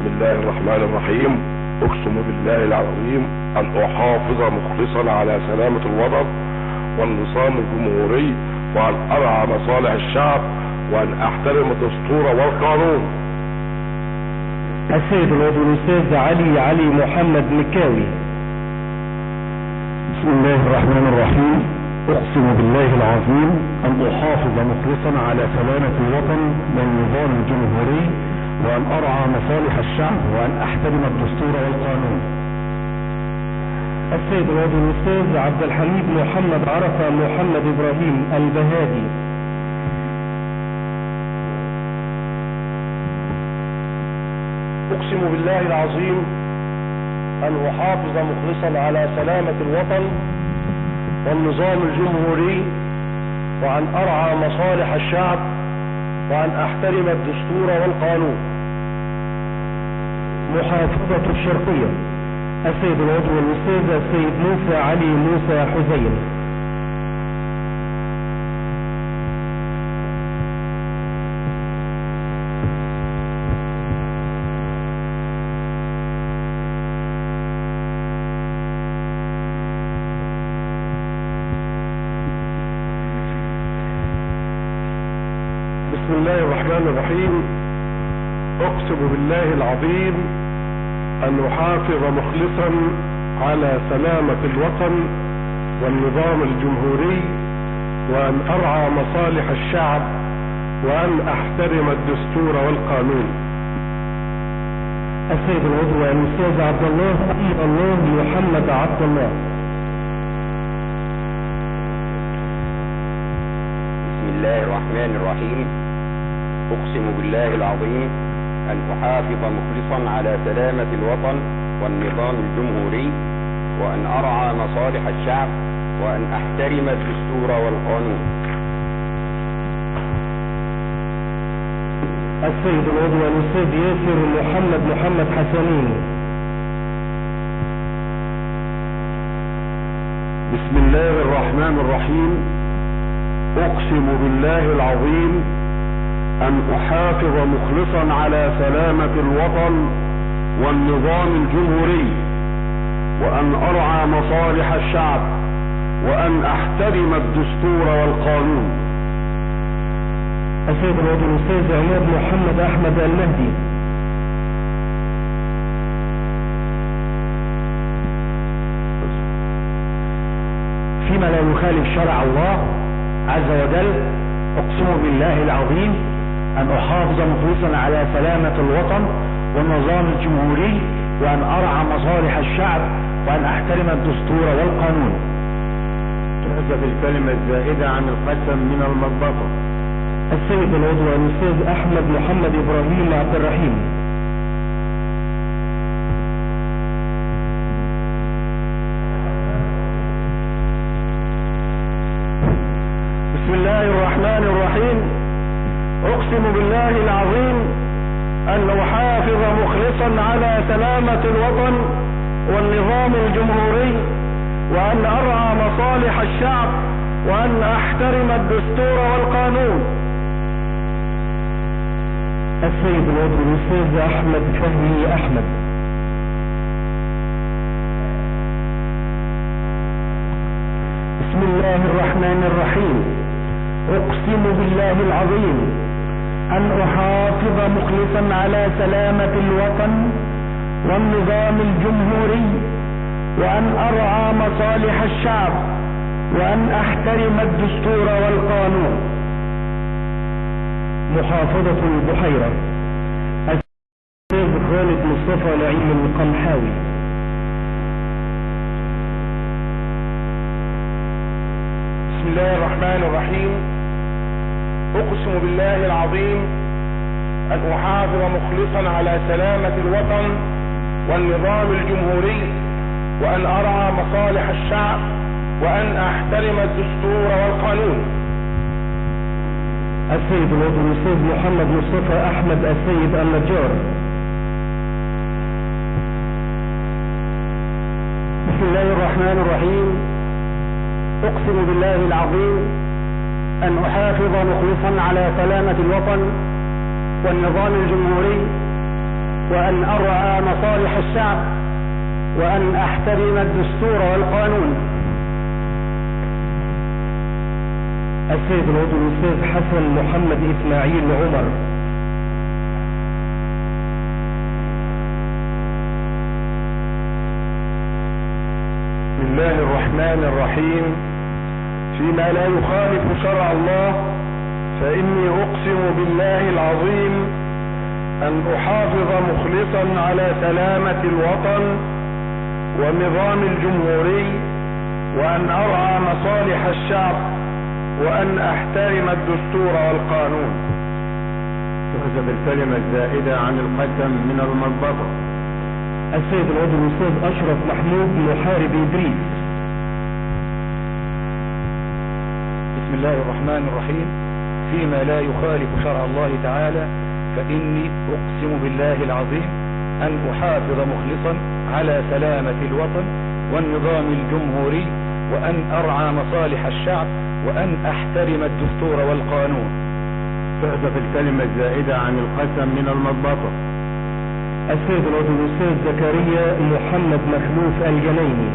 بسم الله الرحمن الرحيم. اقسم بالله العظيم ان احافظ مخلصا على سلامة الوطن والنظام الجمهوري، وان ارعى مصالح الشعب، وان احترم الدستور والقانون. السيد العضو الاستاذ علي علي محمد مكاوي. بسم الله الرحمن الرحيم. اقسم بالله العظيم ان احافظ مخلصا على سلامة الوطن والنظام الجمهوري، وان ارعى مصالح الشعب، وان احترم الدستور والقانون. السيد العضو الاستاذ عبد الحميد محمد عرفة محمد ابراهيم البهادي. اقسم بالله العظيم ان احافظ مخلصا على سلامة الوطن والنظام الجمهوري، وان ارعى مصالح الشعب، وان احترم الدستور والقانون. محافظة الشرقية، السيد العضو الاستاذ السيد موسى علي موسى حزين. بسم الله الرحمن الرحيم. اقسم بالله العظيم ان احافظ مخلصا على سلامة الوطن والنظام الجمهوري، وان ارعى مصالح الشعب، وان احترم الدستور والقانون. السيد العضو الاستاذ عبد الله الله محمد عبد الله. بسم الله الرحمن الرحيم. اقسم بالله العظيم أن أحافظ مخلصا على سلامة الوطن والنظام الجمهوري، وأن أرعى مصالح الشعب، وأن أحترم الدستور والقانون. السيد العضو الأستاذ ياسر محمد محمد حسنين. بسم الله الرحمن الرحيم. أقسم بالله العظيم أن أحافظ مخلصا على سلامة الوطن والنظام الجمهوري، وأن أرعى مصالح الشعب، وأن أحترم الدستور والقانون. السيد العضو الأستاذ عماد محمد أحمد المهدي. فيما لا يخالف شرع الله عز وجل، أقسم بالله العظيم أن أحافظ مخلصا على سلامة الوطن والنظام الجمهوري، وأن أرعى مصالح الشعب، وأن أحترم الدستور والقانون. تحذف الكلمة الزائدة عن القسم من المضبطة. السيد العضو الأستاذ أحمد محمد إبراهيم عبد الرحيم. بسم الله الرحمن الرحيم. اقسم بالله العظيم ان احافظ مخلصا على سلامة الوطن والنظام الجمهوري، وان ارعى مصالح الشعب، وان احترم الدستور والقانون. السيد العضو الاستاذ احمد فهمي احمد. بسم الله الرحمن الرحيم. اقسم بالله العظيم ان احافظ مخلصا على سلامة الوطن والنظام الجمهوري، وان ارعى مصالح الشعب، وان احترم الدستور والقانون. محافظة البحيرة، الأستاذ خالد مصطفى نعيم القمحاوي. بسم الله الرحمن الرحيم. اقسم بالله العظيم ان احافظ مخلصا على سلامة الوطن والنظام الجمهوري، وان ارعى مصالح الشعب، وان احترم الدستور والقانون. السيد العضو الاستاذ محمد مصطفى احمد السيد النجار. بسم الله الرحمن الرحيم. اقسم بالله العظيم ان احافظ مخلصا على سلامة الوطن والنظام الجمهوري، وأن أرعى مصالح الشعب، وأن أحترم الدستور والقانون. السيد العضو الأستاذ حسن محمد إسماعيل عمر. بسم الله الرحمن الرحيم. فيما لا يخالف شرع الله فإني أقسم بالله العظيم أن أحافظ مخلصا على سلامة الوطن والنظام الجمهوري، وأن أرعى مصالح الشعب، وأن أحترم الدستور والقانون. تحذف الكلمة الزائدة عن القسم من المضبطة. السيد العضو الأستاذ أشرف محمود محارب إدريس. بسم الله الرحمن الرحيم. فيما لا يخالف شرع الله تعالى فإني أقسم بالله العظيم أن أحافظ مخلصا على سلامة الوطن والنظام الجمهوري، وأن أرعى مصالح الشعب، وأن أحترم الدستور والقانون. تحذف الكلمة الزائدة عن القسم من المضبطة. السيد العضو الأستاذ زكريا محمد مخلوف الجنيني.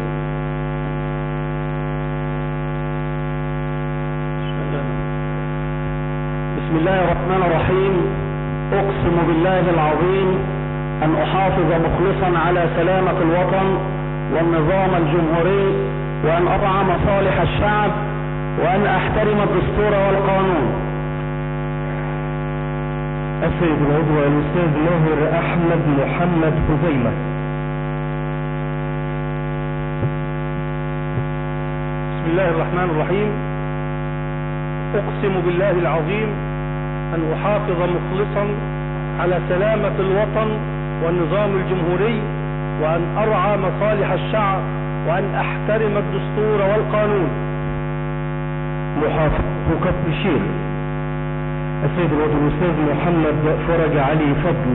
بسم الله الرحمن الرحيم. أقسم بالله العظيم أن أحافظ مخلصا على سلامة الوطن والنظام الجمهوري، وأن أرعى مصالح الشعب، وأن أحترم الدستور والقانون. السيد العضو الأستاذ ماهر أحمد محمد خزيمة. بسم الله الرحمن الرحيم. أقسم بالله العظيم أن أحافظ مخلصا على سلامة الوطن والنظام الجمهوري، وأن أرعى مصالح الشعب، وأن أحترم الدستور والقانون. محافظ كفر الشيخ السيد العضو الأستاذ محمد فرج علي فضل.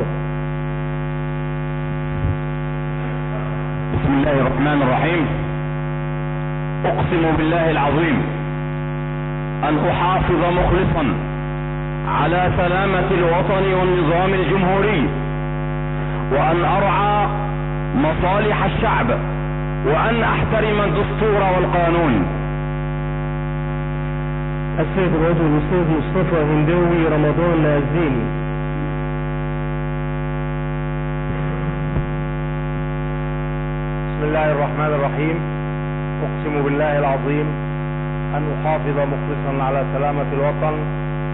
بسم الله الرحمن الرحيم. أقسم بالله العظيم أن أحافظ مخلصا على سلامة الوطن والنظام الجمهوري، وأن أرعى مصالح الشعب، وأن أحترم الدستور والقانون. السيد العضو الأستاذ مصطفى هنداوي رمضان الزيني. بسم الله الرحمن الرحيم. أقسم بالله العظيم أن أحافظ مخلصا على سلامة الوطن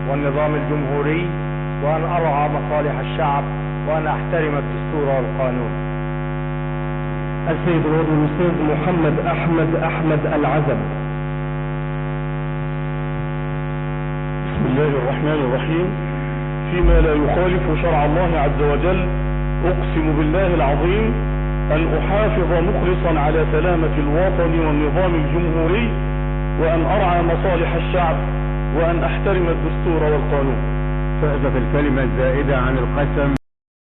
والنظام الجمهوري، وأن أرعى مصالح الشعب، وأن أحترم الدستور والقانون. السيد العضو الأستاذ محمد أحمد أحمد العزب. بسم الله الرحمن الرحيم. فيما لا يخالف شرع الله عز وجل أقسم بالله العظيم أن أحافظ مخلصا على سلامة الوطن والنظام الجمهوري، وأن أرعى مصالح الشعب، وأن أحترم الدستور والقانون. تحذف الكلمة الزائدة عن القسم.